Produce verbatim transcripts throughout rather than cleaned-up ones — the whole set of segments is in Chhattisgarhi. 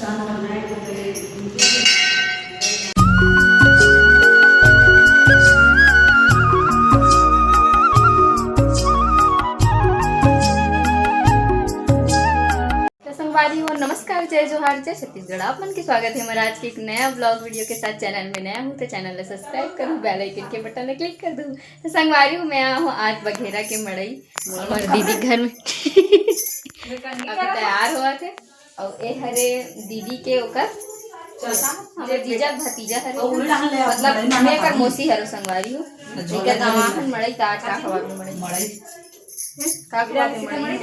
तो संगवारी हो, नमस्कार, जय जोहार, जय छत्तीसगढ़। आप मन के स्वागत है हमारे आज के एक नया ब्लॉग वीडियो के साथ। चैनल में नया हूँ तो चैनल ला सब्सक्राइब करूँ, बेल आइकन के बटन ला क्लिक कर दूँ। तो संगवारी हो, मैं आया हूँ आज बघेरा के मड़ई, हमारे दीदी घर में। अभी तैयार हुआ थे। और ए हरे दीदी के ओकर हमारे जीजा भतीजा हरे, मतलब मैं कर मौसी हरो संगवारी हो। एकर गवाहन मड़ई तात का खवा मड़ई। का खवा मड़ई?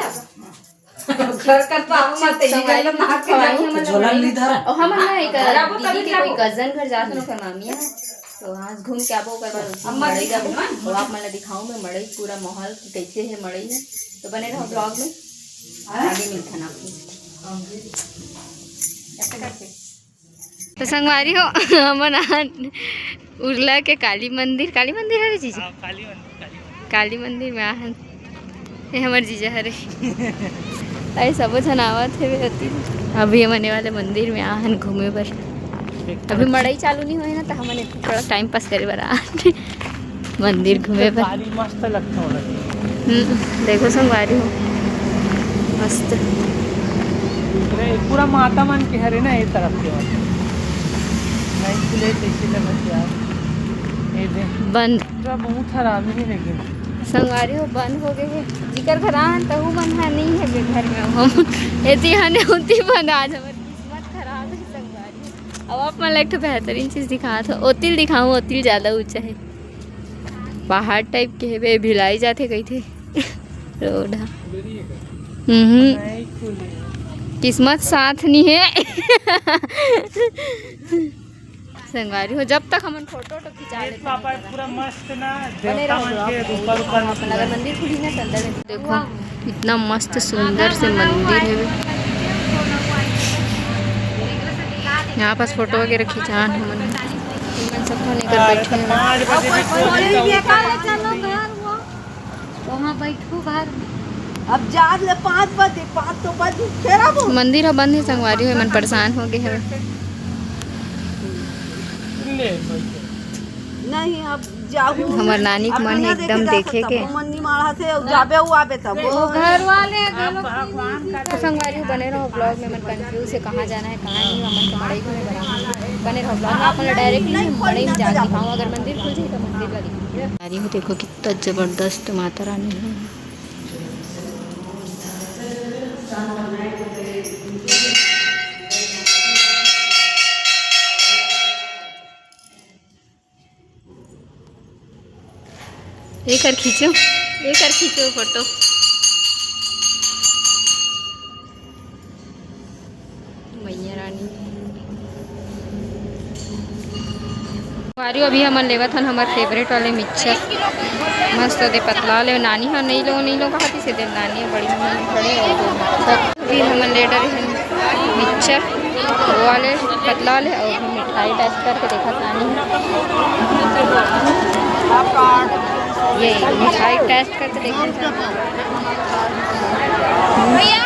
घर कर पाप मत ही गइल मार के खवाई जाओ। हमन झोला नहीं धरा। और हमन ना एक दीदी के कोई कजन घर जात हन, ओकर मामी है। तो आज घूम के आबो, ओकर बाद उसी अम्मा मड़ई जाबो। तो आप मन ला दिखाऊं मैं मड़ई पूरा माहौल कि कैसे है मड़ई है। तो बने रहो ब्लॉग में, आगे मिलथन आपको। तो संगवारी हो, हमन आज उरला के काली मंदिर, काली मंदिर हरे जीजा? हाँ, काली मंदिर, काली मंदिर। काली मंदिर में आहन। ये हमर जीजा हरे। अरे सबो झन आवत हे अति। अभी हमन ये वाले मंदिर में आहन घूमे बर। अभी मड़ई चालू नहीं होए ना, तो हमन इतना थोड़ा टाइम पास करे बर आहन। मंदिर घूमे बर। काली मस्त लगता हो लगी। हम्म, देखो संगवारी हो, मस्त। अरे, पूरा माता मन के हरे ना ये तरफ के वाला। नहीं खुले कैसे लगत यार। ये दे। बंद। पूरा बहुत हरामी है लेकिन। संगवारी हो, बंद हो गए है। जिकर घर आन तहु मन हा नहीं है बे घर में। हम एती हने उती बंद। आज हमर किस्मत खराब है संगवारी। अब आप मन ला एक ठो बेहतरीन चीज दिखात हो। ओतिल दिखाऊं, ओतिल ज्यादा ऊंचा है। पहाड़ टाइप के हेबे, भिलाई जाथे कहिथे। रोड ह। हम्म। किस्मत साथ नहीं है। संगवारी हो, जब तक हमन फोटो वोटो खिंचा लेते पापा हैं। पूरा मस्त ना, बने देवता रहो मन के vlog में। रूपा रूपा और अपन अगर मंदिर खुली ना तो अंदर में देखो, इतना मस्त सुंदर से मंदिर है। यहाँ पास फोटो वगैरह खिंचान हमन, हमन सब तो लेकर बैठे हैं। पाँच बजे में खोली तो चलो घर वो, वहाँ बैठू घर में। अब जाग ले पाँच बजे, पाँच तो बजे, फेर आबो। मंदिर ह बंद है संगवारी हो, मन परेशान हो गए हैं। ले, बैठे। नहीं, अब जाहू। हमर नानी के मन है एकदम देखे के। मन नहीं मारा थे, अब जाबे हुआ आबे तब। वो घर वाले हैं, घर लोग। तो संगवारी हो, बने रहो ब्लॉग में, मन कंफ्यूज है कहाँ जाना है, कहाँ नहीं, हमन तो मड़ई घूमे बर आए हैं। बने रहो ब्लॉग में, आप मन डायरेक्टली मड़ई में जाके दिखाऊँ, अगर मंदिर खुल जाए तो मंदिर ला दिखाऊँ। संगवारी हो, देखो कितना जबरदस्त माता रानी है। एकर खींचो, एकर खींचो फोटो। मैया रानी। संगवारी हो, अभी हमन लेवत हन हमर फेवरेट वाले मिक्सचर। मस्त दे पतला ले, नानी ह नहीं लो, नहीं लो कहत हे, दे नानी ह बड़ी मम्मी खड़े हे। अभी हमन ले डरे हन मिक्सचर, वो वाले पतला वाले, और मिठाई टेस्ट करके देखत नानी ह। ये मिठाई टेस्ट करके देखत हन। भैया,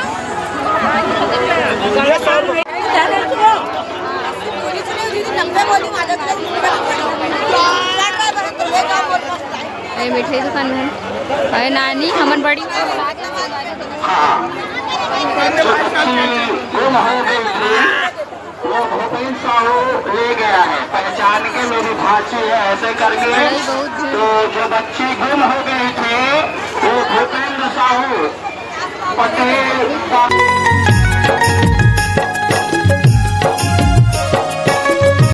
ए, मिठाई दुकान में। अरे नानी, हमन बड़ी। जो बच्ची गुम हो गई थी, वो भूपेंद्र साहू ले गया है, पहचान के, मेरी भांची है, ऐसे करके। तो जो बच्ची गुम हो गई थी, वो भूपेंद्र साहू पटेल का